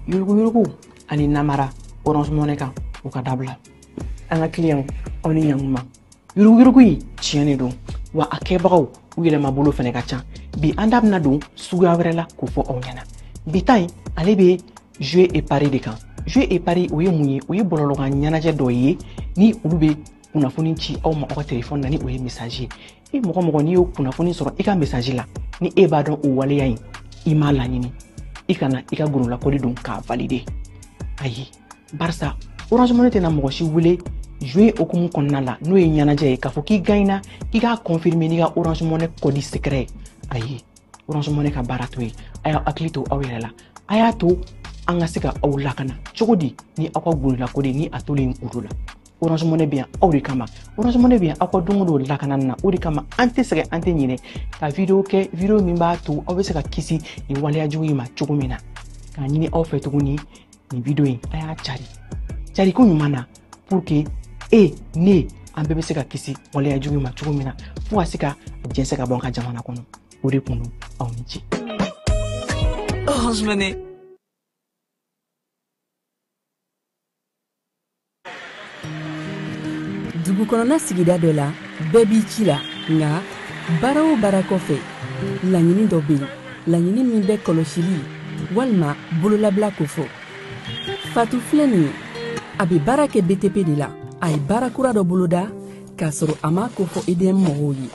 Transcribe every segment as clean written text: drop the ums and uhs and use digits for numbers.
Yuruguyurugu ani namara Orange Money kan, o ka dabila. An ka client, aw ni ɲankuma. Yuruguyurugu in tiɲɛ de don, wa a kɛbagaw u yɛlɛmabolo fɛnɛ ka ca. Bi an da bɛna don suguya wɛrɛ la k'o fɔ aw ɲɛna. Bi ta in, ale bɛ jouer et pari de kan. Jouer et pari, o ye mun ye? O ye bɔlɔlɔkan ɲɛnajɛ dɔ ye ni olu bɛ kunnafoni ci aw ma aw ka telefɔni na, ni o ye message ye. E mɔgɔ mɔgɔ, n'i y'o kunnafoni sɔrɔ i ka message la, ni e b'a dɔn o waleya in i m'a laɲini, i kana i ka gololakɔli don k'a valider. Ayi, barisa Orange Money tɛna mɔgɔ si wele jouer hokumu kɔnɔna la, n'o ye ɲɛnajɛ ye, k'a fɔ k'i gagnera, k'i k'a confirmer n'i ka Orange Money code secret ye. Ayi, Orange Money ka baara t'o ye. A y'aw hakili to aw yɛrɛ la, a y'a to an ka se ka aw lakana cogo di ni aw ka gololakɔli ni a tolen kuru la. Orange Money bɛ yan aw de kama. Orange Money bɛ yan aw ka don o don lakana na. O de kama an tɛ sɛgɛn, an tɛ ɲinɛ ka video kɛ, video min b'a to aw bɛ se ka kisi nin waleya jugu in ma cogo min na. K'a ɲini aw fɛ tuguni, nin video in, a y'a cari cari ko ɲuman na, pour que e ne an bɛɛ bɛ se ka kisi waleya jugu in ma cogo min na, fo ka se ka jɛnsɛn ka bɔ an ka jamana kɔnɔ. O de kun don. Aw ni ce. Orange Money. Dugu kɔnɔna sigida dɔ la, bɛɛ b'i ci la, nka baara o baara kɔfɛ, laɲini dɔ bɛ yen, laɲini min bɛ kɔlɔsili walima bololabila kofɔ. Fatu filɛ nin ye, a bɛ baara kɛ BTP de la. A ye baara kura dɔ boloda k'a sɔrɔ a m'a kofɔ EDM mɔgɔw ye.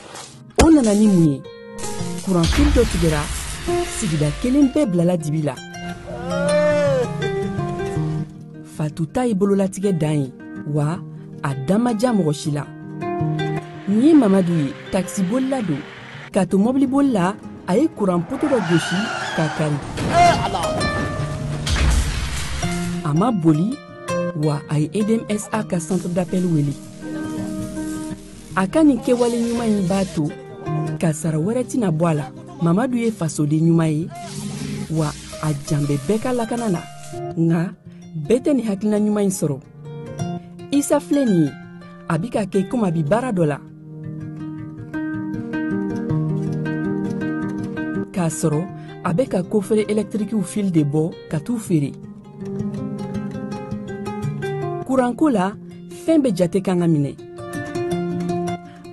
O nana ni mun ye? Kuranfili dɔ tigɛra, sigida kelen bɛɛ bilala dibi la. Fatu ta ye bololatigɛ dan ye, wa a da ma diya mɔgɔ si la. Nin ye Mamadu ye, takisibolila don. K'a to mɔbiliboli la, a ye kuran poto dɔ gosi k'a kari. A ma boli, wa a ye EDMSA ka centre d'appel wele. A ka nin kɛwale ɲuman in b'a to kasara wɛrɛ tɛna bɔ a la. Mamadu ye fasoden ɲuman ye, wa a jan bɛ bɛɛ ka lakana na. Nka bɛɛ tɛ nin hakilina ɲuman in sɔrɔ. Isa filɛ nin ye, a bi ka kɛ komi a bi baara dɔ la, k'a sɔrɔ a bɛ ka kofere ɛlɛtirikiw fil de bɔ ka t'u feere. Kuranko la, fɛn bɛɛ jate kan ka minɛ.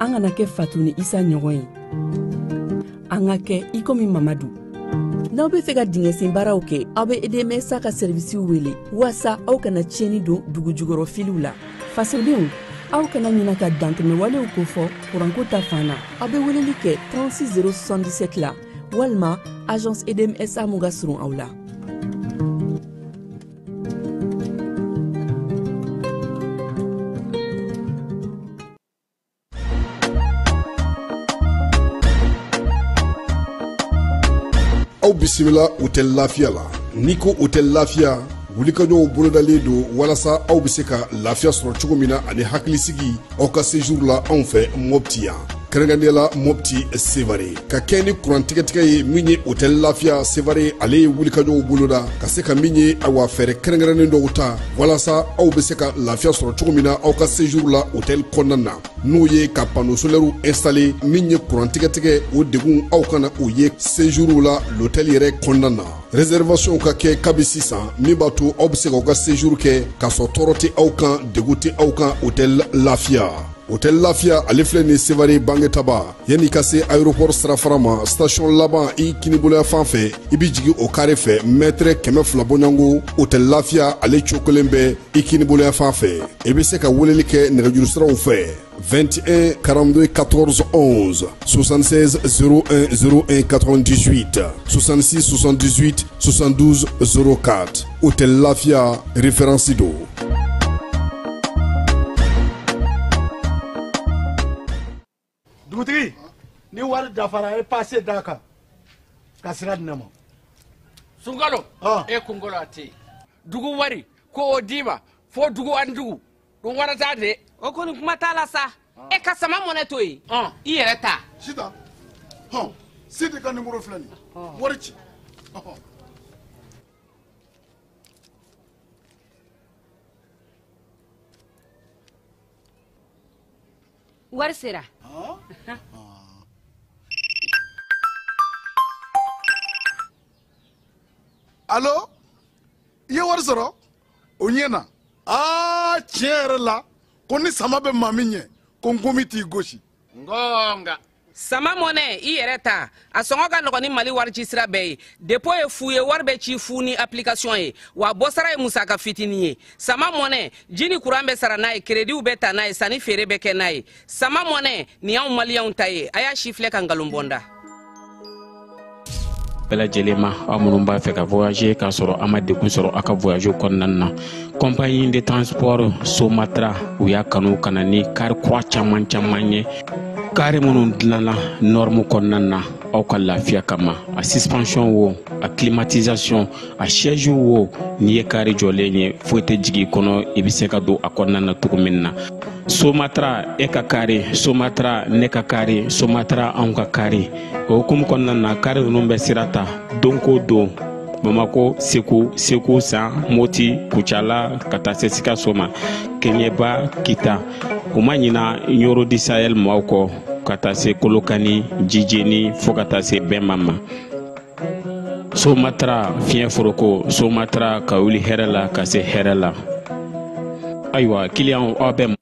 An kana kɛ Fatu ni Isa ɲɔgɔn ye, an ka kɛ i komi Mamadu. N'aw bɛ fɛ ka dingɛsen baaraw kɛ, aw bɛ EDMSA ka sɛrivisiw wele waasa aw kana tiɲɛni don dugu jukɔrɔ filiw la. Fasodenw, aw kana ɲina ka dantɛmɛwalew kofɔ kuranko ta fan na. Aw bɛ weleli kɛ 36 077 la walima agence EDMSA mun ka surun aw la. Aw bisimila Hôtel Lafiya la. N'i ko Hôtel Lafiya, wulikajɔw bolodalen don walasa aw bɛ se ka lafiya sɔrɔ cogo min na ani hakilisigi aw ka séjour la anw fɛ Mopti yan, kɛrɛnkɛrɛnnenya la Mopti Sevare. Ka kɛ ni kuran tigɛtigɛ ye min ye, Hôtel Lafiya Sevare ale ye wulikajɔw boloda ka se ka min ye, awa, fɛɛrɛ kɛrɛnkɛrɛnnen dɔw ta walasa aw bɛ se ka lafiya sɔrɔ cogo min na aw ka séjour la hôtel kɔnɔna na, n'o ye ka panneau solaire installé. Min ye kuran tigɛtigɛ, o degun aw kana o ye séjour la l'hôtel yɛrɛ kɔnɔna na. Réservation ka kɛ kabi sisan, min b'a to aw bɛ se k'aw ka séjour kɛ k'a sɔrɔ tɔɔrɔ tɛ aw kan, degun tɛ aw kan. Hôtel Lafiya, Hôtel Lafiya ale filɛ nin Sevare Bangetaba, yanni ka se aéroport sirafara ma, station laban i kiniboloya fan fɛ, i bɛ jigin o carré fɛ, mètre 200 bɔɲɔgɔnko, Hôtel Lafiya ale cokolen bɛ i kiniboloya fan fɛ. I bɛ se ka weleli kɛ nɛgɛjuru siraw fɛ: 21 42 14 11, 76 01 01 98, 66 78 72 04. Hôtel Lafia, référence do. Dugutigi, ni wari dafara, e passe d'a kan ka sira di ne ma. Sunkalo, e kunkolo a tɛ yen. Dugu wari ko o d'i ma fo dugu ani dugu dun wara t'a de. O kɔni, kuma t'a la sa. E ka sama mɔnɛ to yen, i yɛrɛ ta. Sitan, hɔn, Sidi ka numéro filɛ nin ye, wari ci. Ɔhɔn. Wari sera. Han? Allo? I ye wari sɔrɔ o ɲɛ na. Aa, tiɲɛ yɛrɛ la, ko ni sama bɛ maa min ɲɛ, ko nkomi t'i gosi. Ngonga. Sama Money i yɛrɛ ta, a sɔngɔ ka nɔgɔn ni Mali wari ci sira bɛɛ ye. Dépôt ye fu ye, wari bɛ ci fu ni application ye, wa bɔsara ye musaka fitinin ye. Sama Money, ji ni courant bɛ sara n'a ye, crédit bɛ ta n'a ye, sanni feere bɛ kɛ n'a ye. Sama Money, nin y'anw maliyɛnw ta ye, a y'a si filɛ ka nkalon bɔ n da. Bɛɛ lajɛlen ma, aw minnu b'a fɛ ka voyager k'a sɔrɔ a ma degun sɔrɔ aw ka voyage kɔnɔna na, compagnie de transport Somatra u y'a kanu ka na ni kari kura caman caman ye, kari minnu dilanna norme kɔnɔna na aw ka lafiya kama. A suspension wo, a climatisation, a siège wo, n'i ye kari jɔlen ye foyi tɛ jigin i kɔnɔ, i bɛ se ka don a kɔnɔna na cogo min na. Somatra e ka kari, Somatra ne ka kari, Somatra anw ka kari. O hukumu kɔnɔna na, kari ninnu bɛ sira ta don ko don, Bamako, Segu, Segu San, Moti, Kucala, ka taa se Sikaso ma, Keɲeba, Kita. U ma ɲina Ɲoro di Sahel maaw kɔ, ka taa se Kolokani, Jijeni, fo ka taa se Bɛnma ma. Somatra fiɲɛ foroko, Somatra ka wuli hɛrɛ la ka se hɛrɛ la. Ayiwa, kiliyanw, aw bɛ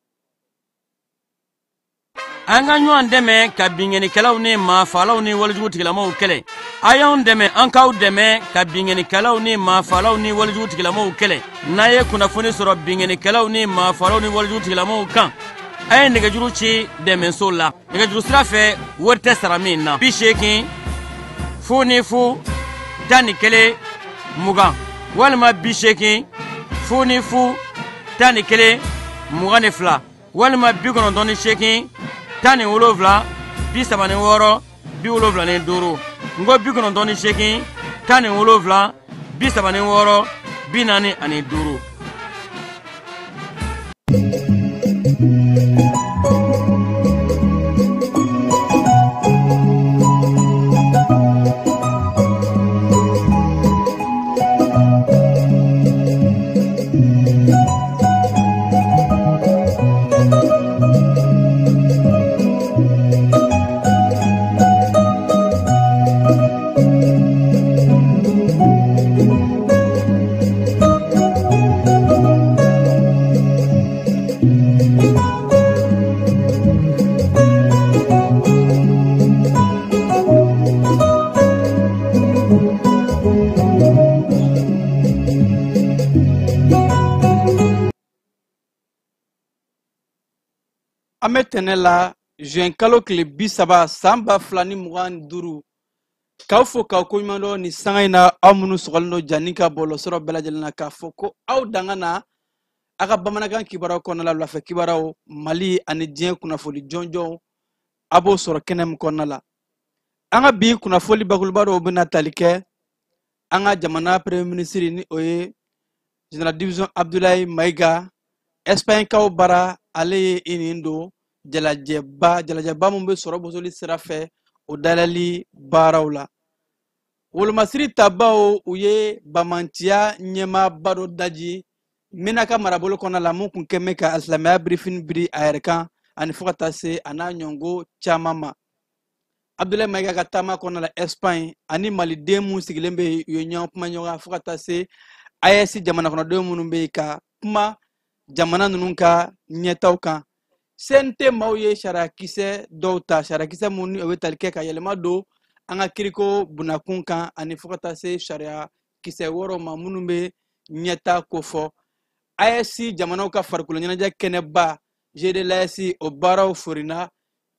An ka ɲɔgɔn dɛmɛ ka binkannikɛlaw ni maafalaw ni walejugu tigilamaw kɛlɛ. A y'anw dɛmɛ, an k'aw dɛmɛ ka binkannikɛlaw ni maafalaw ni walejugu tigilamaw kɛlɛ. N'a ye kunnafoni sɔrɔ binkannikɛlaw ni maafalaw ni walejugu tigilamaw kan, a ye nɛgɛjuru ci dɛmɛso la. Nɛgɛjuru sira fɛ, wari tɛ sara min na. 80 00 11 20 walima 80 00 11 22 walima 98 17 36 75. N ko 98 17 36 45. An bɛ tɛnɛ la juin kalo tile 30 san 2025, k'aw fo k'aw koɲuman dɔn nin sanga in na, aw minnu sɔgɔlen don Jani ka bɔlɔlɔsɔrɔ bɛɛ lajɛlen na, k'a fɔ ko aw danga na a ka bamanankan kibaruyaw kɔnɔna la, wulafɛ kibaruyaw, Mali ani diɲɛ kunnafoni jɔnjɔnw, a b'o sɔrɔ kɛnɛ min kɔnɔna la. An ka bi kunnafoni bakuruba dɔw bɛna tali kɛ an ka jamana premier ministre ni o ye général division Abdoulaye Maïga, Espagne-kaw bara, ale ye i nin don jalajɛba mun bɛ sɔrɔ bosoli sira fɛ, o dayɛlɛli baaraw la. Wolomasiri tabaw, u ye bamanciya ɲɛmaaba dɔ daji Menaka marabolo kɔnɔna la, mun kun kɛn bɛ ka alisilamɛya birifini biri a yɛrɛ kan, ani fo ka taa se a n'a ɲɔngo caman ma. Abdoulaye Maïga ka taama kɔnɔna la Espagne ani maliden mun sigilen bɛ yen, u ye ɲɔgɔn kuma ɲɔgɔnya fo ka taa se AES jamana kɔnɔdenw minnu bɛ yen ka kuma jamana ninnu ka ɲɛtaw kan. CNT maaw ye sariyakisɛ dɔw ta, sariyakisɛ mun ni o bɛ tali kɛ ka yɛlɛma don an ka kiriko bunakun kan, ani fo ka taa se sariyakisɛ wɔɔrɔ ma minnu bɛ ɲɛta kofɔ. AES jamanaw ka farikolo ɲɛnajɛ kɛnɛba Jeux de l'AES, o baaraw forina,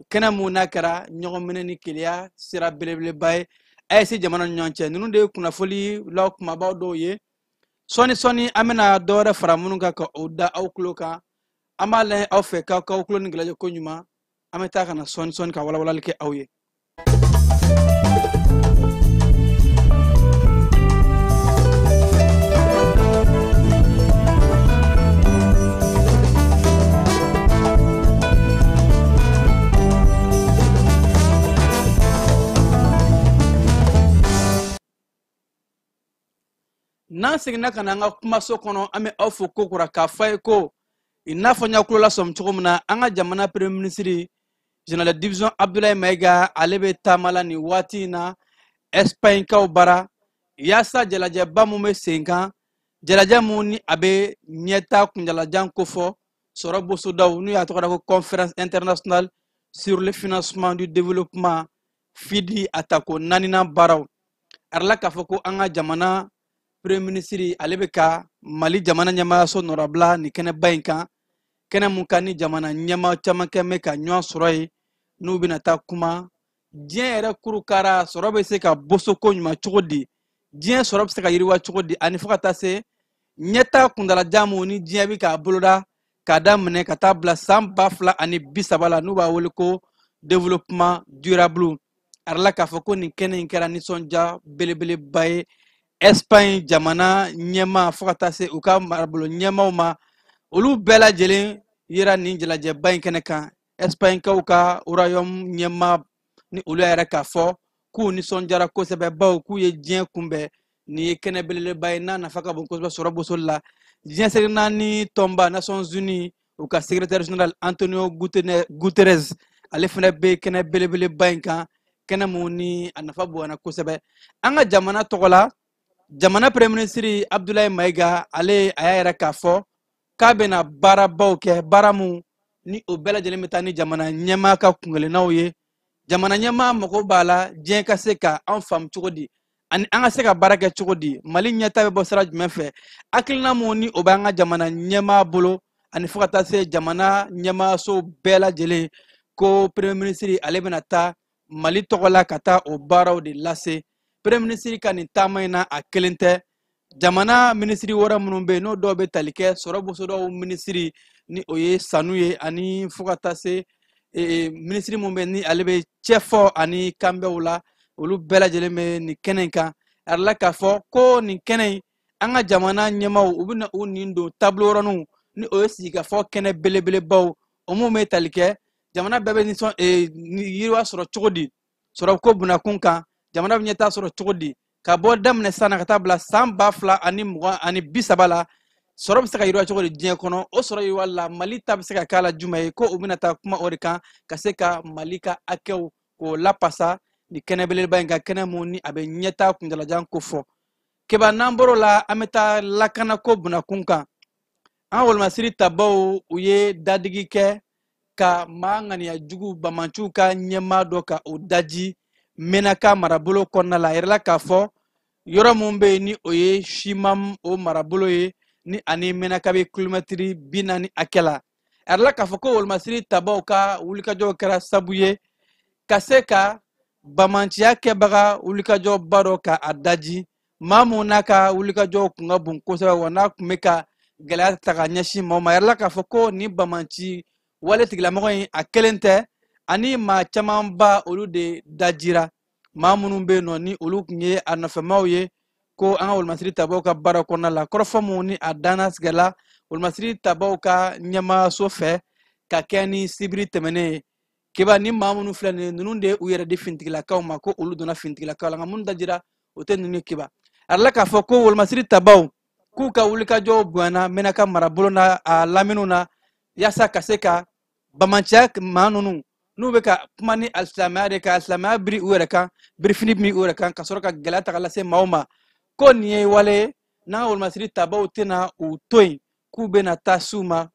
kɛnɛ mun n'a kɛra ɲɔgɔn minɛ ni keleya sira belebeleba ye AES jamanaw ni ɲɔgɔn cɛ. Ninnu de ye kunnafoli la kumabaw dɔw ye. Sɔɔni sɔɔni an bɛna dɔ wɛrɛ fara minnu kan ka o da aw tulo kan. An b'a lajɛ aw fɛ k'aw tulo ni gɛlɛya ko ɲuman. An bɛ taa ka na sɔɔni sɔɔni ka walawalali kɛ aw ye. N'an seginna ka na an ka kumaso kɔnɔ, an bɛ aw fo kokura k'a fɔ a ye ko i n'a fɔ n y'a kulo lasɔmi cogo min na, an ka jamana premier ministre général division Abdoulaye Maïga, ale bɛ taama la nin waati in na Espagne-kaw bara, yaasa jalajɛba mun bɛ sen kan, Jalajɛ mun ni a bɛ ɲɛta kunjalajan kofɔ sɔrɔ bosodaw n'u y'a tɔgɔ da ko Conférence internationale sur le financement du développement FIDI a tako naaninan baaraw. A yirala k'a fɔ ko an ka jamana premier ministre ale bɛ ka Mali jamana ɲɛmaayaso nɔrabila nin kɛnɛba in kan, kɛnɛ mun kan ni jamana ɲɛmaa caman kɛ bɛ ka ɲɔgɔn sɔrɔ yen, n'u bɛna taa kuma diɲɛ yɛrɛ kurukara sɔrɔ bɛ se ka bosoko ɲuman cogo di, diɲɛ sɔrɔ bɛ se ka yiriwa cogo di, ani fo ka taa se ɲɛta kuntalajan mun ni diɲɛ bɛ k'a boloda k'a daminɛ ka taa bila san 2030 la, n'u b'a wele ko développement durable. A yirala k'a fɔ ko nin kɛnɛ in kɛra nisɔndiya belebeleba ye Espagne jamana ɲɛmaa fo ka taa se u ka marabolo ɲɛmaaw ma, olu bɛɛ lajɛlen yera nin jalajɛba in kɛnɛ kan. Espagnekaw ka royaume ɲɛmaa ni olu y'a yɛrɛ k'a fɔ k'u nisɔndiyara kosɛbɛ, bawo k'u ye diɲɛ kunbɛn. Nin ye kɛnɛ belebeleba ye n'a nafa ka bon kosɛbɛ sɔrɔ bosoli la. Diɲɛ seleke naani tɔnba Nations Unies u ka secrétaire général Antonio Guterres ale fana bɛ kɛnɛ belebeleba in kan, kɛnɛ mun ni a nafa bonyana kosɛbɛ. An ka jamana tɔgɔ la, jamana premier ministre Abdoulaye Maïga ale a y'a yɛrɛ k'a fɔ k'a bɛna baarabaw kɛ, baara mun ni o bɛɛ lajɛlen bɛ taa ni jamana ɲɛmaa ka kunkelennaw ye. Jamana ɲɛmaa mago b'a la diɲɛ ka se ka an faamu cogo di, ani an ka se ka baara kɛ cogo di, Mali ɲɛta bɛ bɔ sira jumɛn fɛ, hakilina mun ni o b'an ka jamana ɲɛmaa bolo, ani fo ka taa se jamana ɲɛmaaso bɛɛ lajɛlen ko premier ministre ale bɛna taa Mali tɔgɔ la ka taa o baaraw de lase. Premier ministre ka nin taama in na a kelen tɛ, jamana minisiri wɛrɛ minnu bɛ yen n'o dɔw bɛ tali kɛ sɔrɔ bosodaw minisiri ni o ye sanu ye, ani fo ka taa se minisiri mun bɛ ni ale bɛ cɛfɔ ani kanbɛw la, olu bɛɛ lajɛlen bɛ nin kɛnɛ in kan. A yirala k'a fɔ ko nin kɛnɛ in an ka jamana ɲɛmaaw u bɛna u nin don tableau rɔnw ni o ye sigikafɔ kɛnɛ belebelebaw, o mun bɛ tali kɛ jamana bɛɛ bɛ nisɔn yiriwa sɔrɔ cogo di, sɔrɔ ko bunakun kan, jamana bɛ ɲɛtaa sɔrɔ cogo di, ka bɔ daminɛ san na ka taa bila san 2030 la, sɔrɔ bɛ se ka yiriwa cogo di diɲɛ kɔnɔ, o sɔrɔ yiriwa la Mali ta bɛ se ka k'a la jumɛn ye, ko u bɛna taa kuma o de kan ka se ka Mali ka hakɛw k'o lapasa ni kɛnɛ belebeleba in ka kɛnɛ mun ni a bɛ ɲɛtaa kuntalajan ko fɔ. Keba n'an bɔr'o la, an bɛ taa lakanako bunakun kan. An ka wolomasiri tabaw u ye dadigi kɛ ka maa ŋaniya jugu bamanciw ka ɲɛmaa dɔ ka o daji Menaka marabolo kɔnɔna la. A yirala k'a fɔ yɔrɔ mun bɛ yen ni o ye Simam o marabolo ye, ni ani Menaka bɛ kilomɛtiri 40 hakɛ la. A yirala k'a fɔ ko wolomasiri tabaw ka wulikajɔw kɛra sabu ye ka se ka bamanciya kɛbaga wulikajɔba dɔ ka a daji, maa mun n'a ka wulikajɔw kun ka bon kosɛbɛ, wa n'a kun bɛ ka gɛlɛya ta ka ɲɛsin maaw ma. A yirala k'a fɔ ko nin bamanci wale tigilamɔgɔ in a kelen tɛ, ani maa camanba olu de dajira, maa minnu bɛ yen nɔ ni olu tun ye a nɔfɛmaaw ye ko an ka wolomasiri tabaw ka baara kɔnɔna la. Kɔrɔfɔ mun ni a danna sigila wolomasiri tabaw ka ɲɛmaaso fɛ ka kɛ ni sibiri tɛmɛnen ye. Keba ni maa minnu filɛ nin ye, ninnu de u yɛrɛ di finitigilakaw ma, ko olu donna finitigilakaw la, nka minnu dajira o tɛ ninnu ye. Keba a yirala k'a fɔ ko wolomasiri tabaw k'u ka wulikajɔw bonyana Menaka marabolo na a laminiw na, yaasa ka se ka bamanciya maa ninnu n'u bɛ ka kuma ni alisilamɛya de ka alisilamɛya biri u yɛrɛ kan, birifini biri u yɛrɛ kan, ka sɔrɔ ka gɛlɛya ta ka lase maaw ma, ko nin ye wale ye n'an ka wolomasiri tabaw tɛna u to yen k'u bɛna taa s'u ma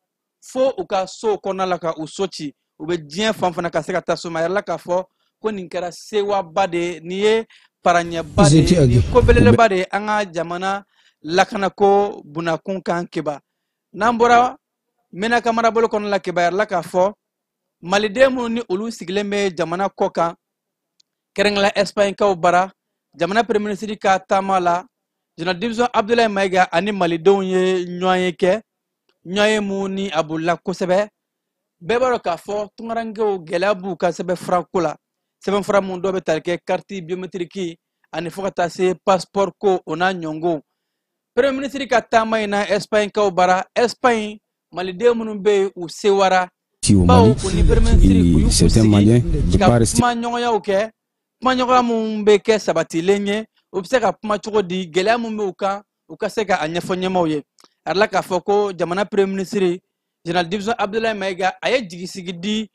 fo u ka sow kɔnɔna la ka u so ci, u bɛ diɲɛ fan fana ka se ka taa s'u ma. A yirala k'a fɔ ko nin kɛra sewaba de ye, nin ye paraɲɛba de ye, nin ye ko belebeleba de ye an ka jamana lakanako bunakun kan. Keba n'an bɔra Menaka marabolo kɔnɔna la, Keba yirala k'a fɔ maliden minnu ni olu sigilen bɛ jamana kɔ kan, kɛrɛnkɛrɛnnenya Espagnekaw bara, jamana premier ministre ka taama la, général division Abdoulaye Maïga ani malidenw ye ɲɔgɔn ye kɛ, ɲɔgɔn ye mun ni a bolila kosɛbɛ. Bɛɛ b'a dɔn k'a fɔ tunkarankew gɛlɛya b'u ka sɛbɛnfura ko la, sɛbɛnfura mun dɔw bɛ tali kɛ carte biométrique ani fo ka taa se passeport ko o n'a ɲɔgɔnw. Premier ministre ka taama in na Espagnekaw bara, Espagne maliden minnu bɛ yen u sewara, bawo u ni premier ministre u y'u sigi ka kumaɲɔgɔnyaw kɛ, kumaɲɔgɔnya mun bɛ kɛ sabatilen ye, u bɛ se ka kuma cogo di, gɛlɛya mun bɛ u kan u ka se ka a ɲɛfɔ ɲɛmaaw ye. A yirala k'a fɔ ko jamana premier ministre général division Abdoulaye Maïga a ye jigisigi di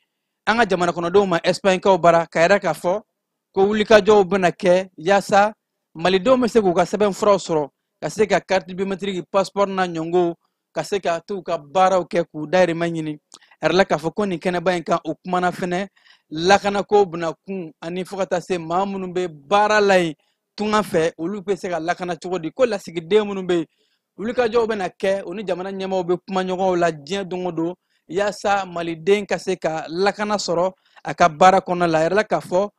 an ka jamana kɔnɔdenw ma Espagnekaw bara, ka yira k'a fɔ ko wulikajɔw bɛna kɛ yaasa malidenw bɛ se k'u ka sɛbɛnfuraw sɔrɔ ka se ka carte biométrique, passeport n'a ɲɔngo, ka se ka t'u ka baaraw kɛ k'u dahirimɛ ɲini. A yɛrɛ la k'a fɔ ko nin kɛnɛba in kan, o kumana fɛnɛ lakanako bunakun ani fo ka taa se maa minnu bɛ baara la yen tunga fɛ, olu bɛ se ka lakana cogo di, ko lasigiden minnu bɛ yen, wulikajɔw bɛna kɛ, u ni jamana ɲɛmaaw bɛ kuma ɲɔgɔnw la diɲɛ don o don yaasa maliden ka se ka lakana sɔrɔ a ka baara kɔnɔna la. A yɛrɛ la k'a fɔ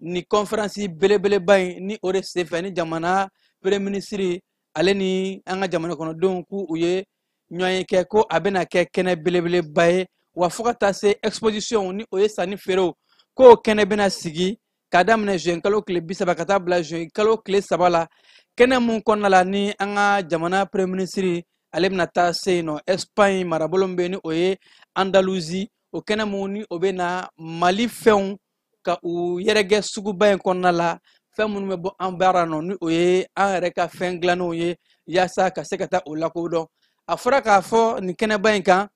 nin conférence belebeleba in ni o de senfɛ ni jamana premier ministre ale ni an ka jamana kɔnɔdenw k'u ye ɲɔgɔn ye kɛ, ko a bɛna kɛ kɛnɛ belebeleba ye, wa fo ka taa se exposition ni o ye sanni feerew, k'o kɛnɛ bɛna sigi k'a daminɛ juin kalo tile 30 ka taa bila juin kalo tile 3 la, kɛnɛ mun kɔnɔna la ni an ka jamana premier ministre ale bɛna taa se yen nɔ Espagne marabolo min bɛ yen ni o ye Andalousie, o kɛnɛ mun ni o bɛ na Mali fɛnw ka u yɛrɛgɛ suguba in kɔnɔna la, fɛn minnu bɛ bɔ an baara nɔ ni o ye an yɛrɛ ka fɛn dilannenw ye yaasa ka se ka taa o lakodɔn. A fɔra k'a fɔ nin kɛnɛba in kan,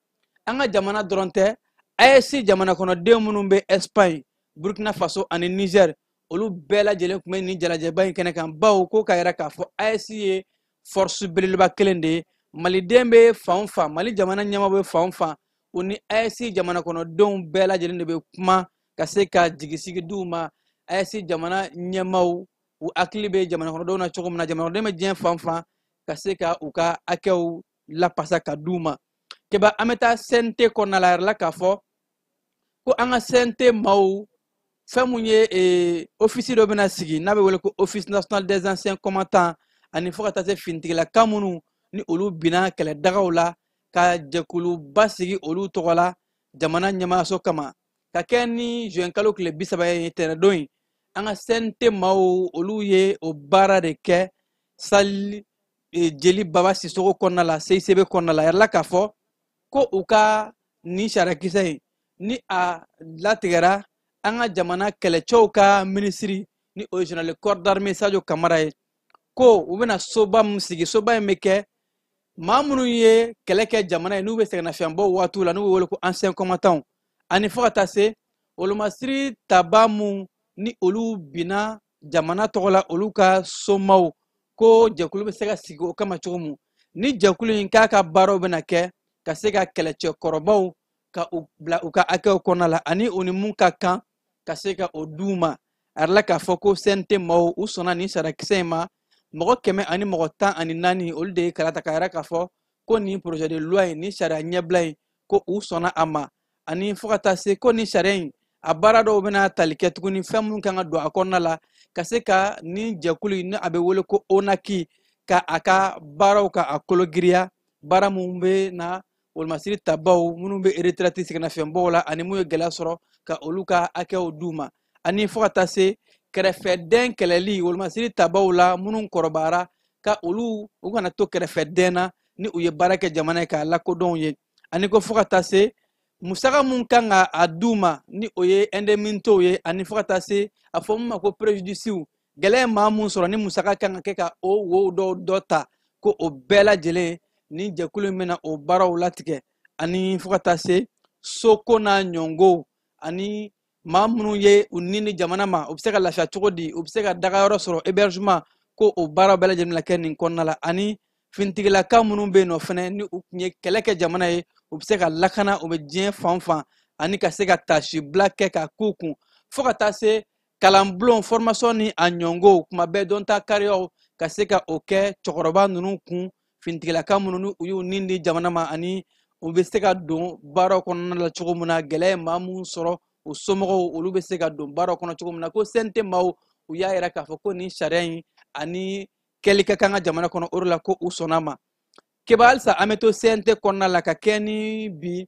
an ka jamana dɔrɔn tɛ, AES jamana kɔnɔden minnu bɛ Espagne, Burkina Faso ani Niger, olu bɛɛ lajɛlen tun bɛ nin jalajɛba in kɛnɛ kan, bawo ko k'a yira k'a fɔ AES ye force belebeleba kelen de ye. Maliden bɛ fan o fan, Mali jamana ɲɛmaaw bɛ fan o fan, u ni AES jamana kɔnɔdenw bɛɛ lajɛlen de bɛ kuma ka se ka jigisigi d'u ma. AES jamana ɲɛmaaw u hakili bɛ jamana kɔnɔdenw na cogo min na, jamana kɔnɔden bɛ diɲɛ fan o fan ka se ka u ka hakɛw lapasa ka d'u ma. Keba, an bɛ taa CNT kɔnɔna la, a yɛrɛ la k'a fɔ ko an ka CNT maaw fɛn mun ye office dɔ bɛna sigi n'a bɛ wele ko Office national des anciens combattants, ani fo ka taa se finitigilaka minnu ni olu binna kɛlɛdagaw la, ka jɛkuluba sigi olu tɔgɔ la jamana ɲɛmaayaso kama, ka kɛ ni juin kalo tile 30 ye tɛnɛdon in. An ka CNT maaw olu ye o baara de kɛ sali Jeli Baba Sisoko kɔnɔna la, CICB kɔnɔna la. A yɛrɛ la k'a fɔ ko u ka nin sariyakisɛ in ni a latigɛra an ka jamana kɛlɛcɛw ka minisiri ni o ye général corps d'armée Sadio Kamara ye, ko u bɛna soba min sigi, soba in bɛ kɛ maa minnu ye kɛlɛ kɛ jamana ye n'u bɛ sɛgɛnnafiɲɛbɔ waatiw la, n'u bɛ wele ko anciens combattants, ani fo ka taa se wolomasiri taba mun ni olu binna jamana tɔgɔ la, olu ka somaw, ko jɛkulu bɛ se ka sigi o kama cogo mun. Ni jɛkulu in k'a ka baaraw bɛna kɛ ka se ka kɛlɛcɛkɔrɔbaw ka u bila u ka hakɛw kɔnɔna la, ani u ni mun ka kan ka se ka o d'u ma. A yɛrɛ la k'a fɔ ko CNT maaw u sɔnna nin sariyakisɛ in ma, mɔgɔ 114 olu de ye kala ta k'a yira k'a fɔ ko nin projet de loi in, nin sariya ɲɛbila in, ko u sɔnna a ma, ani fo ka taa se ko nin sariya in a baara dɔw bɛna tali kɛ tuguni fɛn minnu kan ka don a kɔnɔna la, ka se ka nin jɛkulu in ni a bɛ wele ko ONACI ka a ka baaraw ka a kolo giriya, baara minnu bɛ na wolomasiri tabaw minnu bɛ retraite sɛgɛnnafiɲɛbɔw la, ani mun ye gɛlɛya sɔrɔ ka olu ka hakɛw d'u ma, ani fo ka taa se kɛrɛfɛdɛn kɛlɛli wolomasiri tabaw la minnu kɔrɔbayara, ka olu u kana to kɛrɛfɛdɛn na ni u ye baara kɛ jamana ye k'a lakodɔn ye, ani ko fo ka taa se musaka mun kan ka a d'u ma ni o ye indemnitéw ye, ani fo ka taa se a fɔ mun ma ko préjudice, gɛlɛya ye maa mun sɔrɔ ni musaka kan ka kɛ ka o wo dɔw dɔ ta, ko o bɛɛ lajɛlen ni jɛkulu in bɛna o baaraw latigɛ, ani fo ka taa se soko n'a ɲɔngow, ani maa minnu ye u ni ni jamana ma, u bɛ se ka lafiya cogo di, u bɛ se ka dagayɔrɔ sɔrɔ hébergement, ko o baaraw bɛɛ lajɛlen bɛna kɛ nin kɔnɔna la, ani finitigilaka minnu bɛ yen nɔ fɛnɛ ni u tun ye kɛlɛ kɛ jamana ye, u bɛ se ka lakana, u bɛ diɲɛ fan o fan, ani ka se ka tasibila kɛ ka k'u kun, fo ka taa se kalanbulon formation ni a ɲɔngow, kuma bɛɛ dɔnta kariyaw ka se ka o kɛ cɛkɔrɔba ninnu kun, finitigilaka minnu ni u y'u ni di jamana ma, ani u bɛ se ka don baaraw kɔnɔna la cogo min na, gɛlɛya ye maa mun sɔrɔ u somɔgɔw olu bɛ se ka don baaraw kɔnɔ cogo min na. Ko CNT maaw u y'a yira k'a fɔ ko nin sariya in ani kɛli ka kan ka jamana kɔnɔ, o de la ko u sɔnna a ma. Keba, halisa an bɛ to CNT kɔnɔna la ka kɛ ni bi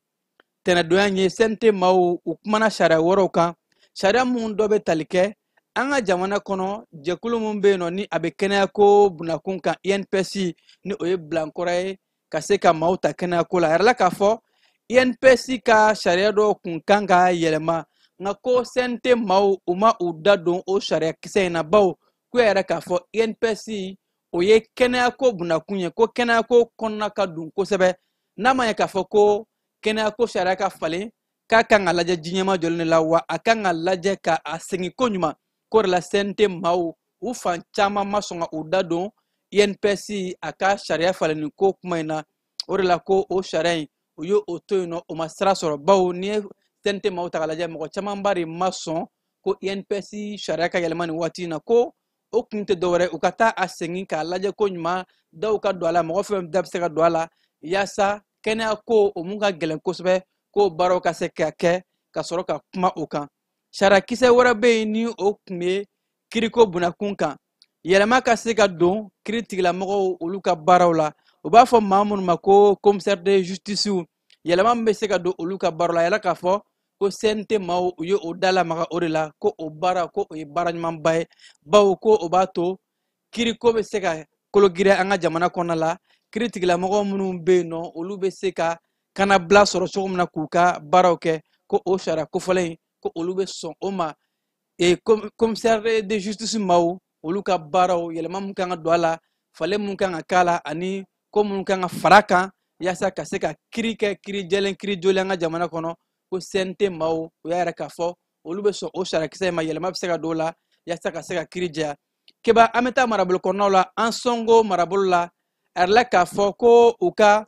tɛnɛdonya ye. CNT maaw u kumana sariya wɛrɛw kan, sariya mun dɔ bɛ tali kɛ an ka jamana kɔnɔ jɛkulu mun bɛ yen nɔ ni a bɛ kɛnɛyako bunakun kan, INPS ni o ye bilankɔrɔ ye ka se ka maaw ta kɛnɛyako la. A yɛrɛ la k'a fɔ INPS ka sariya dɔw kun kan ka yɛlɛma, nka ko CNT maaw u ma u da don o sariya kisɛ in na, bawo ko yɛrɛ k'a fɔ INPS o ye kɛnɛyako bunakun ye, ko kɛnɛyako kɔnɔna ka dun kosɛbɛ, n'a ma ɲɛ k'a fɔ ko kɛnɛyako sariya ka falen, k'a kan ka lajɛ jiɲɛma jɔlen de la, wa a kan ka lajɛ ka a segin ko ɲuman. K'o de la CNT maaw u fan caman ma sɔn ka u da don INPS a ka sariya falenni ko kuma in na. O de la ko o sariya in u ye o to yen nɔ, o ma sira sɔrɔ, bawo n'i ye CNT maaw ta k'a lajɛ, mɔgɔ camanba de ma sɔn ko INPS sariya ka yɛlɛma nin waati in na. Ko o kun tɛ dɔwɛrɛ, u ka taa a segin k'a lajɛ ko ɲuman, dɔw ka don a la, mɔgɔ fɛn da bɛ se ka don a la yaasa kɛnɛya ko o mun ka gɛlɛn kosɛbɛ, k'o baaraw ka se ka kɛ ka sɔrɔ ka kuma o kan. Sariyakisɛ wɛrɛ bɛ yen ni o tun ye kiriko bunakun kan, yɛlɛma ka se ka don kiiri tigilamɔgɔw olu ka baaraw la. U b'a fɔ maa minnu ma ko commissaire de justice, yɛlɛma min bɛ se ka don olu ka baaraw la, yala k'a fɔ ko CNT maaw u ye o dalamaga o de la, ko o baara ko o ye baara ɲumanba ye, bawo ko o b'a to kiriko bɛ se ka kologiriya an ka jamana kɔnɔna la. Kiiri tigilamɔgɔ minnu bɛ yen nɔ, olu bɛ se ka kanabila sɔrɔ cogo min na k'u ka baaraw kɛ, ko o sariya kofɔlen in ko olu bɛ sɔn o ma. Commissaire de justice maaw olu ka baaraw yɛlɛma mun kan ka don a la, falen mun kan ka k'a la, ani ko minnu kan ka fara kan yaasa ka se ka kiiri kɛ kiiri jɛlen, kiiri jɔlen an ka jamana kɔnɔ, ko CNT maaw u y'a yɛrɛ k'a fɔ olu bɛ sɔn o sariyakisɛ in ma, yɛlɛma bɛ se ka don o la yaasa ka se ka kiiri jɛya. Keba, an bɛ taa marabolo kɔnɔnaw la, an sɔngo marabolo la, a yɛrɛ la k'a fɔ ko u ka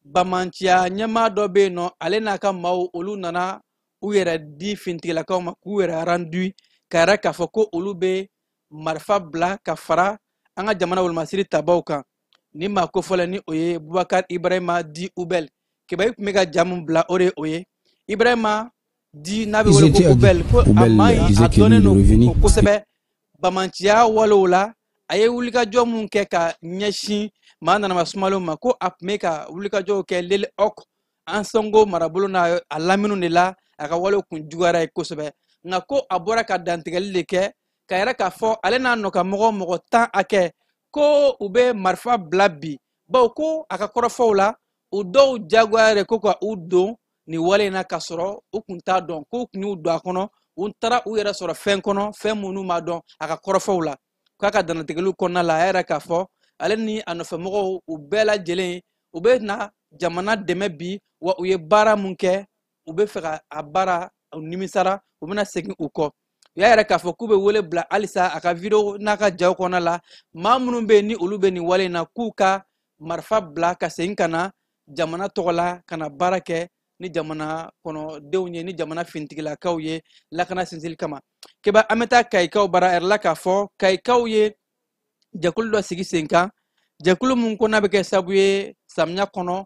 bamanciya ɲɛmaa dɔ bɛ yen nɔ, ale n'a ka maaw olu nana u yɛrɛ di finitigilakaw ma k'u yɛrɛ rendu, k'a yɛrɛ k'a fɔ ko olu bɛ marifa bila ka fara an ka jamana wolomasiri tabaw kan. Ni maa kofɔlen ni o ye Bubakari Ibrahima di Ubel. Keba, i tun bɛ ka ja mun bila, o de ye o ye. Ibrahima di n'a bɛ wele ko Ubel, ko a maa in a dɔnnen don kosɛbɛ bamanciya walew la. A ye wulikajɔ mun kɛ ka ɲɛsin maa nanama sumalenw ma, ko a tun bɛ ka wulikajɔw kɛ Lele Ok Ansongo marabolo n'a a laminiw de la, a ka walew kun juguyara ye kosɛbɛ. Nka ko a bɔra ka dantigɛli de kɛ ka yɛrɛ k'a fɔ ale n'a nɔkanmɔgɔ mɔgɔ 10 hakɛ ko u bɛ marifa bila bi, bawo ko a ka kɔrɔfɔw la u dɔw jagoya yɛrɛ ko ka u don nin wale in na k'a sɔrɔ u kun t'a dɔn, k'u kun y'u don a kɔnɔ, u taara u yɛrɛ sɔrɔ fɛn kɔnɔ, fɛn minnu m'a dɔn. A ka kɔrɔfɔw la k'a ka dantigɛliw kɔnɔna la, a yɛrɛ k'a fɔ ale ni a nɔfɛmɔgɔw u bɛɛ lajɛlen u bɛ na jamana dɛmɛ bi, wa u ye baara mun kɛ u bɛ fɛ ka a baara, u nimisara, u bɛna segin u kɔ. U y'a yɛrɛ k'a fɔ k'u bɛ wele bila halisa a ka video n'a ka jaw kɔnɔna la, maa minnu bɛ yen ni olu bɛ nin wale in na, k'u ka marifa bila ka segin ka na jamana tɔgɔ la, ka na baara kɛ ni jamana kɔnɔdenw ye, ni jamana finitigilakaw ye lakana sinsinli kama. Keba, an bɛ taa Kayikaw bara, a yɛrɛ la k'a fɔ Kayikaw ye jɛkulu dɔ sigi sen kan, jɛkulu mun ko n'a bɛ kɛ sababu ye samiya kɔnɔ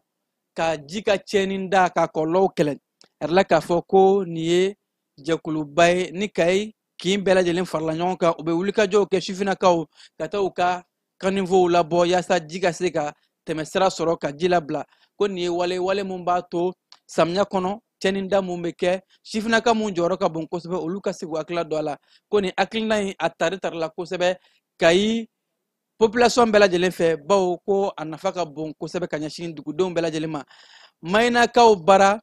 ka ji ka tiɲɛni da ka kɔlɔlɔw kɛlɛ. A yɛrɛ la k'a fɔ ko nin ye jɛkuluba ye ni Kayi kin bɛɛ lajɛlen farala ɲɔgɔn kan, u bɛ wulikajɔw kɛ sifinnakaw ka taa u ka caniveauw labɔ yaasa ji ka se ka tɛmɛ sira sɔrɔ ka ji labila. Ko nin ye wale wale mun b'a to samiya kɔnɔ tiɲɛni da mun bɛ kɛ, sifinnaka mun jɔyɔrɔ ka bon kosɛbɛ, olu ka se k'u hakilila don a la. Ko nin hakilina in a tari tarila kosɛbɛ Kayi population bɛɛ lajɛlen fɛ, bawo ko a nafa ka bon kosɛbɛ ka ɲɛsin dugudenw bɛɛ lajɛlen ma. Mayinakaw bara,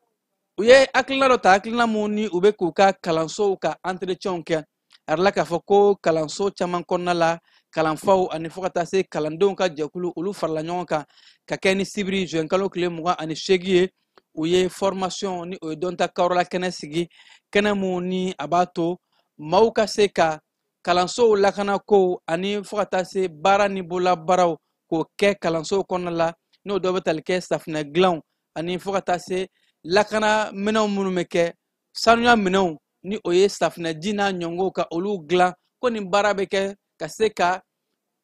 u ye hakilina dɔ ta, hakilina mun ni u bɛ k'u ka kalansow ka entretien kɛ. A yɛrɛ la k'a fɔ ko kalanso caman kɔnɔna la, kalanfaw ani fo ka taa se kalandenw ka jɛkulu, olu farala ɲɔgɔn kan ka kɛ ni sibiri juin kalo tile 28 ye, u ye formation ni o ye dɔnta kawurala kɛnɛ sigi, kɛnɛ mun ni a b'a to maaw ka se ka kalansow lakanako ani fo ka taa se baara ni bololabaaraw k'o kɛ kalansow kɔnɔna la, n'o dɔ bɛ tali kɛ safunɛ dilanw ani fo ka taa se lakana minɛnw minnu bɛ kɛ sanuya minɛnw ni o ye safunɛji n'a ɲɔngɔw ka olu dilan. Ko nin baara bɛ kɛ ka se ka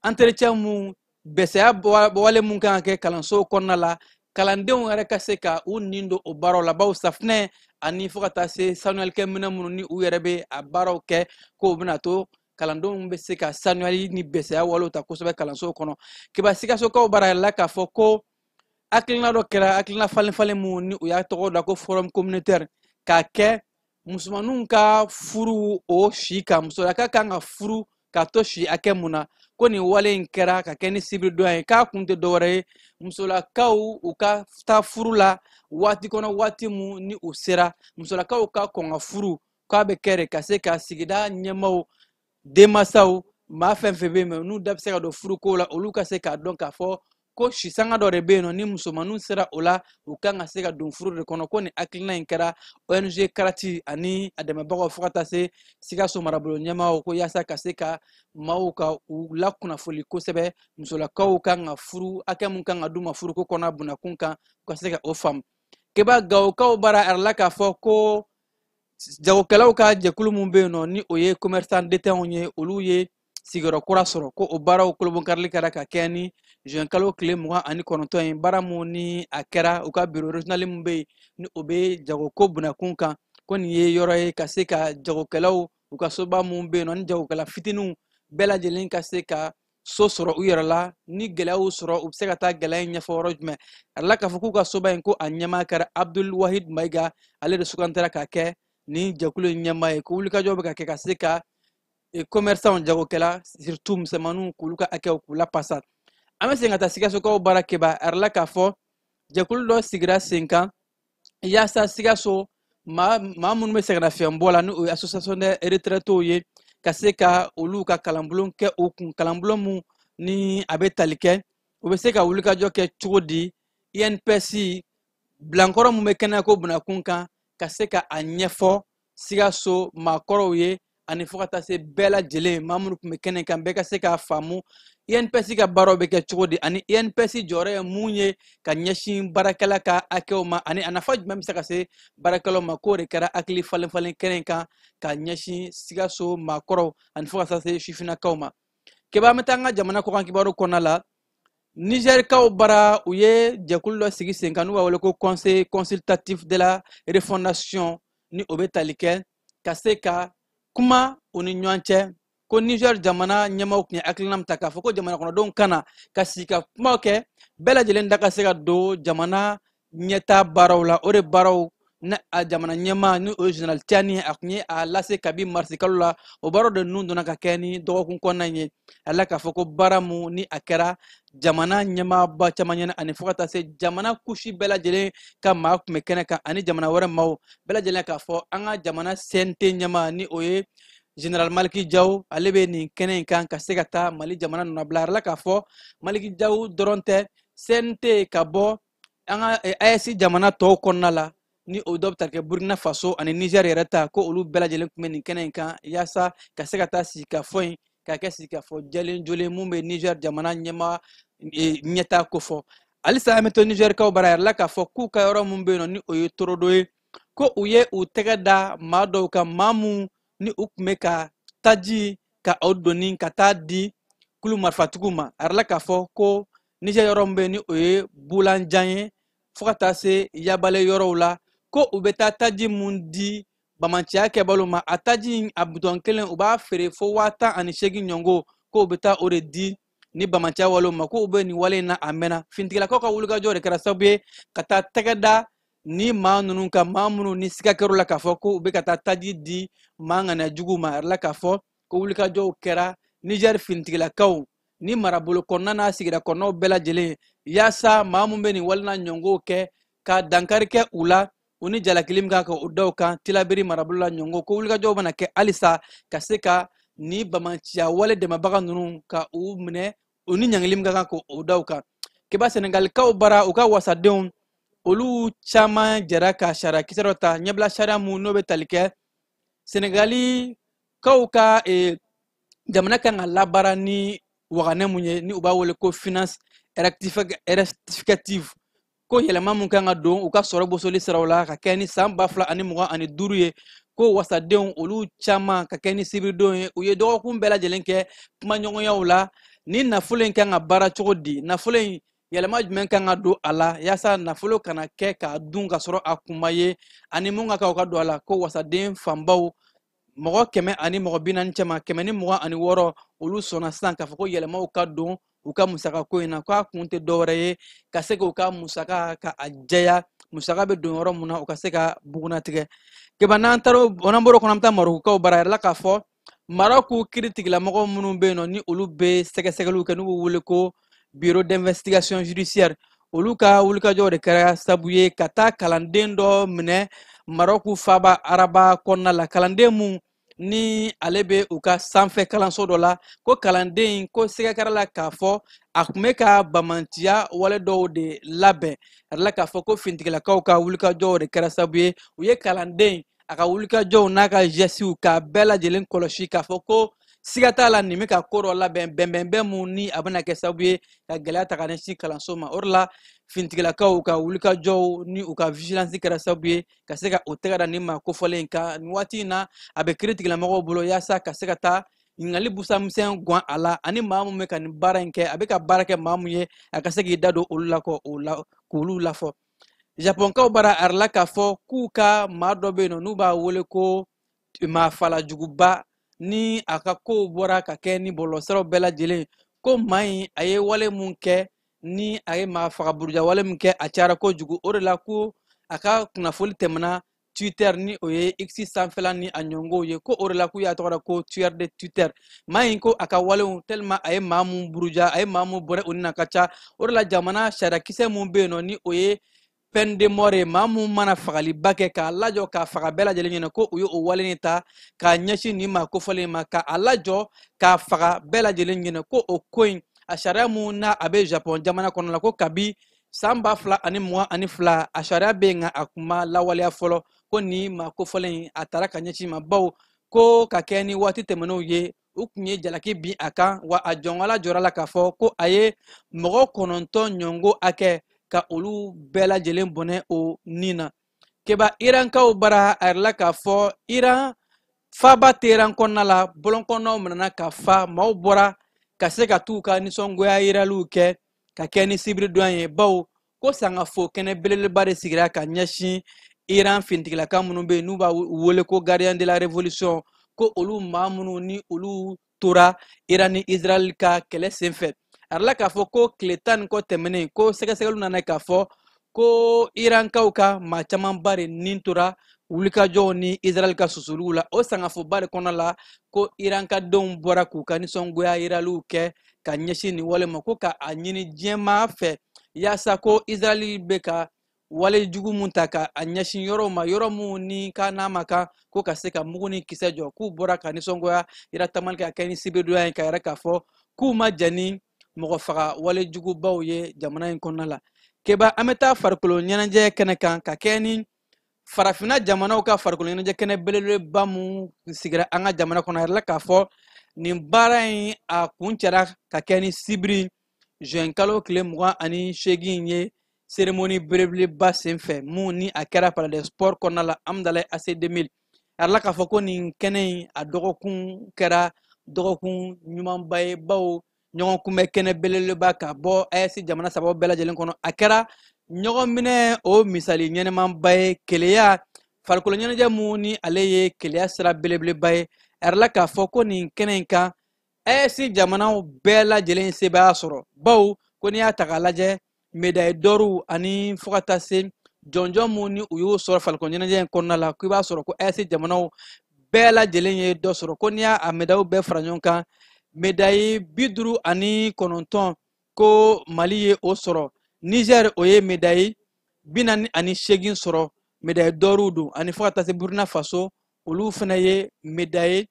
entretien mun bɛsɛya wale mun kan ka kɛ kalansow kɔnɔna la, kalandenw yɛrɛ ka se ka u nin don o baaraw la, bawo safunɛ ani fo ka taa se sanuyalikɛ minɛn minnu ni u yɛrɛ bɛ a baaraw kɛ, k'o bɛna to kalandenw bɛ se ka sanuyali ni bɛsɛya walew ta kosɛbɛ kalansow kɔnɔ. Keba, Sikasokaw bara yɛrɛ la k'a fɔ ko hakilina dɔ kɛra, hakilina falen falen mun ni u y'a tɔgɔ da ko forum communautaire, k'a kɛ musomaninw ka furu o si kan, musolaka kan ka furu k'a to si hakɛ mun na. Ko nin wale in kɛra ka kɛ ni sibiridon ye, k'a kun tɛ dɔwɛrɛ ye musolakaw u ka taa furu la waati kɔnɔ, waati mun ni u sera musolakaw ka kɔn ka furu, k'a bɛ kɛ de ka se ka sigida ɲɛmaaw, denmansaw, maa fɛn fɛn bɛ yen n'u da bɛ se ka don furuko la, olu ka se k'a dɔn k'a fɔ Ko sisanga dɔ de bɛ yen nɔ, ni musomaninw sera o la, u kan ka se ka don furu de kɔnɔ. Ko nin hakilina in kɛra ONG Karati ani a dɛmɛbagaw fo ka taa se Sikaso marabolo ɲɛmaaw, ko yaasa ka se ka maaw ka u lakunnafoli kosɛbɛ, musolakaw kan ka furu hakɛ mun kan ka d'u ma furuko kɔnɔ bunakun kan, u ka se ka o faamu. Keba, Gawokaw bara, a yirala k'a fɔ ko jagokɛlaw ka jɛkulu mun bɛ yen nɔ, ni o ye commerçant détenus ye, olu ye sigiyɔrɔ kura sɔrɔ. Ko o baaraw kolobonkarili kɛra ka kɛ ni juin kalo tile 29 ye. Baara mun ni a kɛra u ka bureau régional mun bɛ yen, ni o bɛ jagoko bunakun kan, ko nin ye yɔrɔ ye ka se ka jagokɛlaw u ka soba mun bɛ yen nɔ, ni jagokɛla fitininw bɛɛ lajɛlen ka se ka so sɔrɔ u yɛrɛ la. Ni gɛlɛyaw sɔrɔ, u bɛ se ka taa gɛlɛya in ɲɛfɔ yɔrɔ jumɛn. A la k'a fɔ k'u ka soba in, ko a ɲɛmaa kɛra Abdul Wahid Mayiga, ale de sugantira ka kɛ nin jɛkulu in ɲɛmaa ye. Ko wulikajɔ bɛ ka kɛ ka se ka commerçant jagokɛla, surtout misɛnmaninw, k'olu ka hakɛw k'u lapasa. An bɛ segin ka taa Sikasokaw baara kɛba. A yirala k'a fɔ jɛkulu dɔ sigira sen kan yaasa Sikaso maa minnu bɛ sɛgɛnnafiɲɛbɔ la, ni o ye association des retraités ye, ka se ka olu ka kalanbulon kɛ u kun, kalanbulon mun ni a bɛ tali kɛ u bɛ se ka wulikajɔ kɛ cogo di INPS bilankɔrɔ mun bɛ kɛnɛyako bunakun kan, ka se ka a ɲɛfɔ Sikaso maakɔrɔw ye, ani fo ka taa se bɛɛ lajɛlen maa minnu tun bɛ kɛnɛ kan, bɛɛ ka se k'a faamu INPS ka baaraw bɛ kɛ cogo di, ani INPS jɔyɔrɔ ye mun ye ka ɲɛsin baarakɛla ka hakɛw ma, ani a nafa jumɛn bɛ se ka se baarakɛlaw ma. K'o de kɛra hakili falen falen kɛnɛ kan ka ɲɛsin Sikaso maakɔrɔw ani fo ka taa se sifinnakaw ma. Keba, an bɛ taa an ka jamana kɔkan kibaru kɔnɔna la. Nizɛrikaw bara, u ye jɛkulu dɔ sigi sen kan n'u b'a wele ko Conseil consultatif de la refondation, ni o bɛ tali kɛ ka se ka kuma u ni ɲɔgɔn cɛ. Ko Niger jamana ɲɛmaaw tun ye hakilina min ta k'a fɔ ko jamana kɔnɔdenw kana ka sigi ka kumaw kɛ, bɛɛ lajɛlen da ka se ka don jamana ɲɛtaa baaraw la. O de baaraw ni a jamana ɲɛmaa, ni o ye général Tiani, a tun ye a lase kabi marisi kalo la. O baaraw de ninnu donna ka kɛ ni dɔgɔkun kɔnɔna in ye. A la k'a fɔ ko baara mun ni a kɛra jamana ɲɛmaaba caman ɲɛna, ani fo ka taa se jamana kusi bɛɛ lajɛlen ka maa tun bɛ kɛnɛ kan, ani jamana wɛrɛ maaw bɛɛ lajɛlen, k'a fɔ an ka jamana CNT ɲɛmaa, ni o ye général Maliki Jaw, ale bɛ nin kɛnɛ in kan ka se ka taa Mali jamana nɔnabila. A yɛrɛ la k'a fɔ Maliki Jaw dɔrɔn tɛ, CNT ka bɔ an ka AES jamana tɔw kɔnɔna la, ni o dɔ bɛ taa kɛ Burkina Faso ani Niger yɛrɛ ta, ko olu bɛɛ lajɛlen tun bɛ nin kɛnɛ in kan yaasa ka se ka taa sigikafɔ in ka kɛ sigikafɔ jɛlen jolen mun bɛ Niger jamana ɲɛmaa ɲɛtaa kofɔ. Halisa an bɛ to Nizɛrikaw bara. Yɛrɛ la k'a fɔ k'u ka yɔrɔ mun bɛ yen nɔ, ni o ye Torodo ye, ko u ye u tɛgɛ da maa dɔw kan, maa mun ni u tun bɛ ka taji ka o doni ka taa di kulu marifatigiw ma. A yɛrɛ la k'a fɔ ko Nizɛri yɔrɔ min bɛ yen, ni o ye Bulanjan ye, fo ka taa se Yabale yɔrɔw la, ko u bɛ taa taji mun di bamanciya kɛbaliw ma, a taji in a bidɔn kelen u b'a feere fo 18,000 ɲɔgɔn, ko u bɛ taa o de di ni bamanciya walew ma. Ko u bɛ nin wale in na a mɛnna. Finitigilakaw ka wulikajɔ de kɛra sababu ye ka taa tɛgɛ da ni maa ninnu kan, maa minnu ni siga kɛr'u la k'a fɔ ko u bɛ ka taa taji di maa ŋaniya juguw ma. A yɛrɛ la k'a fɔ ko wulikajɔw kɛra Nizɛri finitigilakaw ni marabolo kɔnɔna n'a sigida kɔnɔnaw bɛɛ lajɛlen, yaasa maa mun bɛ nin wale n'a ɲɔngɔw kɛ ka dankari kɛ u la, u ni jalakili min kan ka o da u kan Tilaberi marabolo la ɲɔngɔ. Ko wulikajɔw bɛna kɛ halisa ka se ka ni bamanciya wale dɛmɛbaga ninnu ka u minɛ, u ni ɲangili min ka kan k'o da u kan. Keba, Sɛnɛgalikaw bara, u ka wasadenw olu caman jɛra ka sariya kisɛ dɔ ta, ɲɛbila sariya mun n'o bɛ tali kɛ Sɛnɛgalikaw ka jamana kan ka labaara ni waganɛ mun ye, ni u b'a wele ko finance rectificative, ko yɛlɛma mun kan ka don u ka sɔrɔ bosoli siraw la ka kɛ ni san 2025 ye. Ko wasadenw olu caman ka kɛ ni sibiridon ye, u ye dɔgɔkun bɛɛ lajɛlen kɛ kumaɲɔgɔnyaw la ni nafolo in kan ka baara cogo di, nafolo in yɛlɛma jumɛn kan ka don a la yaasa nafolo kana kɛ k'a dun ka sɔrɔ a kunma ye, ani mun ka kan u ka don a la. Ko wasaden fanbaw, mɔgɔ 140 cɛma, 126 olu sɔnna sisan k'a fɔ ko yɛlɛmaw ka don u ka musakako in na. K'a kun tɛ dɔwɛrɛ ye ka se k'u ka musaka ka a jɛya, musaka bɛ don yɔrɔ mun na u ka se ka bugunnatigɛ. Keba, n'an taara n'an bɔr'o kɔnɔ, an bɛ taa Marokukaw bara. Yɛrɛ la k'a fɔ Maroku kiiri tigilamɔgɔ minnu bɛ yen nɔ, ni olu bɛ sɛgɛsɛgɛliw kɛ, n'u bɛ wele ko bureau d'investigation judiciaire, olu ka wulikajɔw de kɛra sababu ye ka taa kalanden dɔ minɛ Maroku faaba Araba kɔnɔna la, kalanden mun Ni ale bɛ u ka sanfɛ kalanso dɔ la, ko kalanden in ko sɛgɛkɛra la k'a fɔ a tun bɛ ka bamantiya wale dɔw de labɛn. A yɛrɛ la k'a fɔ ko finitigilakaw ka wulikajɔw de kɛra sababu ye u ye kalanden a ka wulikajɔw n'a ka gɛsiw k'a bɛɛ lajɛlen kɔlɔsi, k'a fɔ ko siga t'a la nin bɛ ka ko dɔ labɛn bɛnbɛnbɛn mun ni a bɛna kɛ sababu ye ka gɛlɛya ta ka ɲɛsin kalanso ma. O de la finitigilakaw ka wulikajɔw ni u ka vigilance kɛra sababu ye ka se ka o tɛgɛ da nin maa kofɔlen in kan. Nin waati in na a bɛ kiiri tigilamɔgɔw bolo yaasa ka se ka taa ɲininkali busanmisɛn gan a la, ani maa mun bɛ ka nin baara in kɛ, a bɛ ka baara kɛ maa mun ye, a ka se k'i da don olu la k'olu lafɔ. Japonkaw bara a yɛrɛ la k'a fɔ k'u ka maa dɔ bɛ yen nɔ n'u b'a wele ko maafalajuguba, ni a ka kow bɔra ka kɛ ni bɔlɔlɔsiraw bɛɛ lajɛlen, ko maa in a ye wale mun kɛ, ni a ye maa faga buruja wale mun kɛ, a cayara kojugu. O de la ko a ka kunnafoli tɛmɛna Twitter ni o ye X sanfɛla ni a ɲɔngɔw ye, ko o de la k'u y'a tɔgɔ da ko tueur de Twitter. Maa in ko a ka walew tellement a ye maa mun buruja, a ye maa mun bɔrɛ o ni na ka ca. O de la jamana sariyakisɛ mun bɛ yen nɔ ni o ye peine de mort ye, maa mun mana fagaliba kɛ k'a lajɔ k'a faga bɛɛ lajɛlen ɲɛna, ko u ye o wale in ta k'a ɲɛsin nin maa kofɔlen ma, k'a lajɔ k'a faga bɛɛ lajɛlen ɲɛna, ko o ko in a sariya mun n'a a bɛ Japon jamana kɔnɔ la, ko kabi san 2022 a sariya bɛ yen nka a kun ma lawaleya fɔlɔ, ko nin maa kofɔlen in a taara ka ɲɛsin ma, bawo ko ka kɛ ni waati tɛmɛnenw ye u tun ye jalaki bin a kan, wa a jɔngɔla jɔra la k'a fɔ ko a ye mɔgɔ 9 ɲɔngo hakɛ ka olu bɛɛ lajɛlen bɔnɛ o nin na. Keba Irankaw bara a yɛrɛ la k'a fɔ Iran faba Teheran kɔnɔna la, bɔlɔnkɔnɔnaw minɛna ka fa, maaw bɔra ka se ka t'u ka nisɔngoya yiraliw kɛ ka kɛ ni sibiridon ye, bawo ko sangafo kɛnɛ belebeleba de sigira ka ɲɛsin Iran finitigilaka minnu bɛ yen n'u b'a wele ko gardien de la révolution, ko olu maa minnu ni olu tora Iran ni Israël ka kɛlɛ senfɛ. A yɛrɛ la k'a fɔ ko tile 10 ni kɔ tɛmɛnen, ko sɛgɛsɛgɛliw nana k'a fɔ ko Irankaw ka maa camanba de nin tora wulikajɔw ni Israël ka susuliw la. O sangafoba de kɔnɔ la ko Irankadenw bɔra k'u ka nisɔngoya yiraliw kɛ ka ɲɛsin nin wale ma, ko ka a ɲini diɲɛmaa fɛ yaasa ko Israël bɛ ka wale jugu mun ta ka a ɲɛsin yɔrɔw ma, yɔrɔ mun ni ka n'a ma kan, ko ka se ka mugu ni kisɛ jɔ. K'u bɔra ka nisɔngoya yira tamali kɛ ka kɛ ni sibidonya ye, ka yɛrɛ k'a fɔ k'u ma jɛn ni mɔgɔ faga wale jugubaw ye jamana in kɔnɔna la. Keba an bɛ taa farikolo ɲɛnajɛ kɛnɛ kan ka kɛ ni farafinna jamanaw ka farikolo ɲɛnajɛ kɛnɛ belebeleba mun sigira an ka jamana kɔnɔ. A yɛrɛ la k'a fɔ nin baara in a kun cɛra ka kɛ ni sibiri juin kalo tile 28 ye cérémonie belebeleba senfɛ mun ni a kɛra Palais des Sports kɔnɔna la Amdalaye AC 2000. A yɛrɛ la k'a fɔ ko nin kɛnɛ in a dɔgɔkun kɛra dɔgɔkun ɲumanba ye, bawo ɲɔgɔn kunbɛ kɛnɛ belebeleba ka bɔ AES jamana 3 bɛɛ lajɛlen kɔnɔ. A kɛra ɲɔgɔn minɛ o misali ɲɛnɛmanba ye keleya farikolo ɲɛnajɛ mun ni ale ye keleya sira belebeleba ye. A yɛrɛ la k'a fɔ ko nin kɛnɛ in kan AES jamanaw bɛɛ lajɛlen sebaaya sɔrɔ, bawo ko n'i y'a ta k'a lajɛ médaille d'or ani fo ka taa se jɔnjɔn mun ni u y'o sɔrɔ farikolo ɲɛnajɛ in kɔnɔna la, k'i b'a sɔrɔ ko AES jamanaw bɛɛ lajɛlen ye dɔ sɔrɔ. Ko n'i y'a médaille bɛɛ fara ɲɔgɔn kan, médaille 59 ko Mali ye o sɔrɔ, Niger o ye médaille 48 sɔrɔ, médaille d'or don, ani fo ka taa se Burkina Faso olu fana ye médaille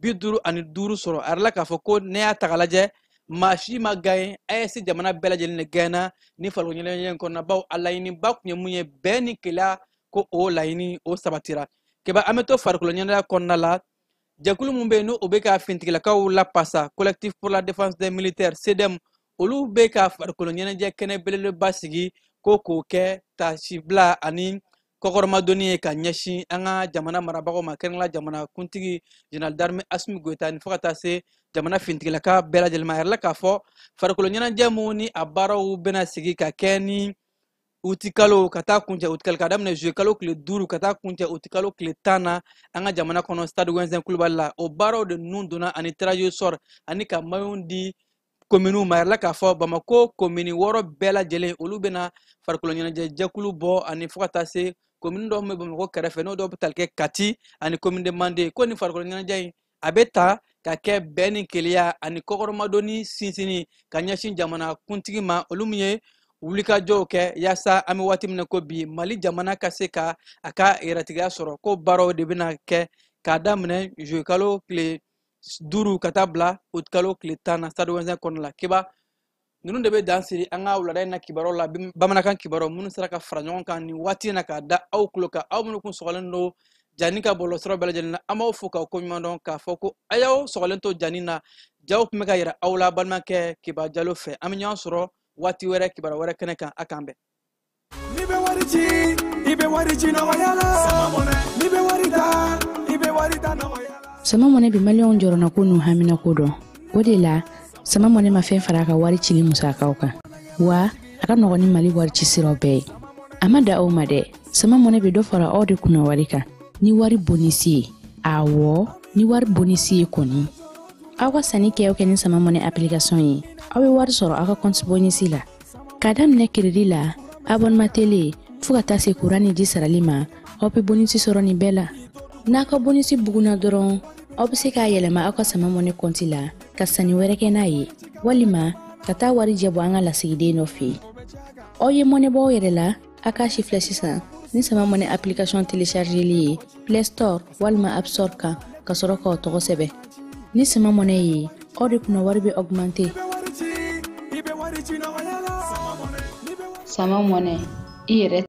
55 sɔrɔ. A yɛrɛ la k'a fɔ ko ne y'a ta k'a lajɛ maa si ma gagné, AES jamana bɛɛ lajɛlen de gagné ni farikolo ɲɛnajɛ in kɔnɔna, bawo a laɲiniba tun ye mun ye, bɛn ni kelenya, ko o laɲini o sabatira. Keba an bɛ to farikolo ɲɛnajɛ kɔnɔna la, jɛkulu mun bɛ yen n'o bɛ ka finitigilakaw lapasa, collectif pour la défense des militaires CDM, olu bɛ ka farikolo ɲɛnajɛ kɛnɛ belebeleba sigi ko k'o kɛ tasibila ani kɔkɔrɔmadonni ye ka ɲɛsin an ka jamana marabagaw ma, kɛrɛnkɛrɛnnenya jamana kuntigi général d'armée Assimi Goïta ni fo ka taa se jamana finitigilaka bɛɛ lajɛlen ma. A yɛrɛ la k'a fɔ farikolo ɲɛnajɛ mun ni a baaraw bɛna sigi ka kɛ ni utikalo ka taa kuncɛ utikalo ka daminɛ juillet kalo tile 5 ka taa kuncɛ utikalo tile 10 na an ka jamana kɔnɔ stade Wɛnzɛn Kulubali la, o baaraw de nun donna ani tirage au sort ani ka maillot di kominiw ma. A yɛrɛ la k'a fɔ Bamako komini 6 bɛɛ lajɛlen olu bɛna farikolo ɲɛnajɛ jɛkulu bɔ, ani fo ka taa se komini dɔw bɛ Bamakɔ kɛrɛfɛ n'o dɔw bɛ tali kɛ Kati ani commune de Mande. Ko ni farikolo ɲɛnajɛ in a bɛ ta ka kɛ bɛn ni kelenya ani kɔkɔrɔmadonni sinsinni ka ɲɛsin jamana kuntigi ma, olu min ye wulikajɔw kɛ yaasa an bɛ waati min na ko bi Mali jamana ka se ka a ka yɛrɛtigiya sɔrɔ, ko baaraw de bɛna kɛ K'a daminɛ juillet kalo tile 5 ka taa bila août kalo tile 10 na stade Ouezzin kɔnɔna la. Keba, ninnu de bɛ dan siri an ka wulada in na kibaruyaw la, bamanankan kibaruyaw minnu sera ka fara ɲɔgɔn kan nin waati in na k'a da aw tulo kan. Aw minnu kun sɔgɔlen don Jani ka bɔlɔlɔsira bɛɛ lajɛlen na, an b'aw fo k'aw koɲuman dɔn k'a fɔ ko a y'aw sɔgɔlen to Jani na. Jaw tun bɛ ka yira aw la balimakɛ Keba Jalo fɛ. An bɛ ɲɔgɔn sɔrɔ waati wɛrɛ kibaruya wɛrɛ kɛnɛ kan. A k'an bɛn. N'i bɛ wari ci, i bɛ wari ci nɔgɔya la. N'i bɛ wari ta, i bɛ wari ta nɔgɔya la. Sama Mɔnɛ bɛ maliyɛnw jɔrɔnako n'u haminako dɔn. O de la, Sama Mɔnɛ ma fɛn fara a ka wari cili musakaw kan, wa a ka nɔgɔn ni Mali wari ci siraw bɛɛ ye. A ma da aw ma dɛ, Sama Mɔnɛ bɛ dɔ fara aw de kunna wari kan ni wari bonisi ye. Awɔ, ni wari bonisi ye kɔni. Aw ka sanni kɛ o kɛ ni Sama Mɔnɛ application ye, aw bɛ wari sɔrɔ aw ka compte bonisi la. K'a daminɛ crédit la, abonnement télé, fo ka taa se courant ni ji sarali ma, aw bɛ bonisi sɔrɔ nin bɛɛ la. N'a ka bonisi bugunna dɔrɔn, aw bɛ se k'a yɛlɛma aw ka Sama Mɔnɛ compte la ka sanni wɛrɛ kɛ n'a ye, walima ka taa wari jɛ bɔ an ka lasigiden dɔ fɛ yen. Aw ye mɔnɛ bɔ aw yɛrɛ la, a k'a si filɛ sisan ni Sama Mɔnɛ application téléchargeli ye Play Store walima App Store kan, ka sɔrɔ k'aw tɔgɔ sɛbɛn. Ni Sama Mɔnɛ ye, aw de kunna wari bɛ augmenter. Sama Mɔnɛ, i yɛrɛ.